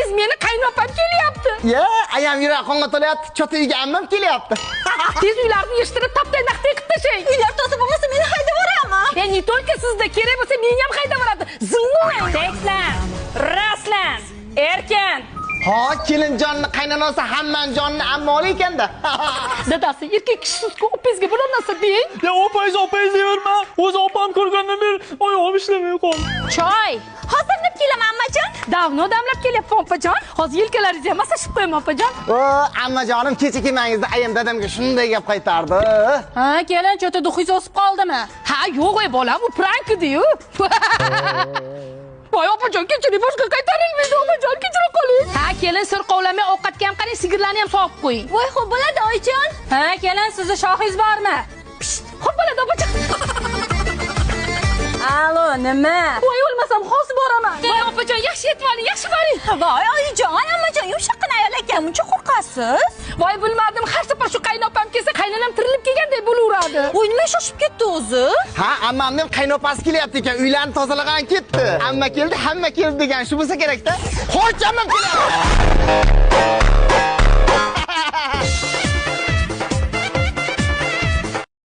Tez meni qaynopam kelyapti. Ya, ayam yurak qonga to'layapti, cho'ta uyga ammam kelyapti. Tez uylarni yig'ishtirib, taptay naqtay qilib tashlang. Uylar toza bo'lmasa meni haydab yuborami? E, не только sizda, kerak bo'lsa meni ham haydab yuboradi. Zing'ing. Teklan, Raslan, Erkin. Ha, kelinjonni qaynonasi hammani jonini ammoli ekanda. Dadasi, erkak kishisiz-ku, opangizga biror narsa deng. Ya opangiz opangiz deyaverma. O'zi opam ko'rgandan beri oyog'im ishlamay qoldi. Choy. Hozir minib kelaman, ammajon. Давно damlab kelyapman, opajon. Hozir yelkalaringizni ham massaj qilib qo'yaman, opajon. O, ammajonim, kecha kelmangizda ayam dadamga shunday gap qaytardi. Ha, kelin, cho'ta дух ingiz o'sib qoldimi? Ha, yo'q ey bolam, u пранк edi-yu. Voy opajon, kechiring, boshqa qaytarilmaydi, opajon, kechira qoling. Ha, kelin, sirqovlamay ovqatga ham qarang, sigirlarni ham sog'ib qo'ying. Voy, xo'p bo'ladi, oyijon. Ha, kelin, sizni shoxingiz bormi? Xo'p bo'ladi, opajon. Alo, nima? Voy, o'lmasam hozir boraman. Voy opajon, yaxshi yetib oling, yaxshi boring. Voy, oyijon, ammajon, yumshoqqina ayol ekan, muncha qo'rqasiz. Voy, bilmadim, har safar shu qaynopam kelsa, qaynonam tirilib kelganday bo'laveradi. Voy, nima shoshib ketdi o'zi? Ha, ammamning qaynopasi kelyapti ekan, uylarni tozalagan ketdi. Amma keldi, hamma keldi degan shu bo'lsa kerakda. Xo'sh, ammam kelyapti.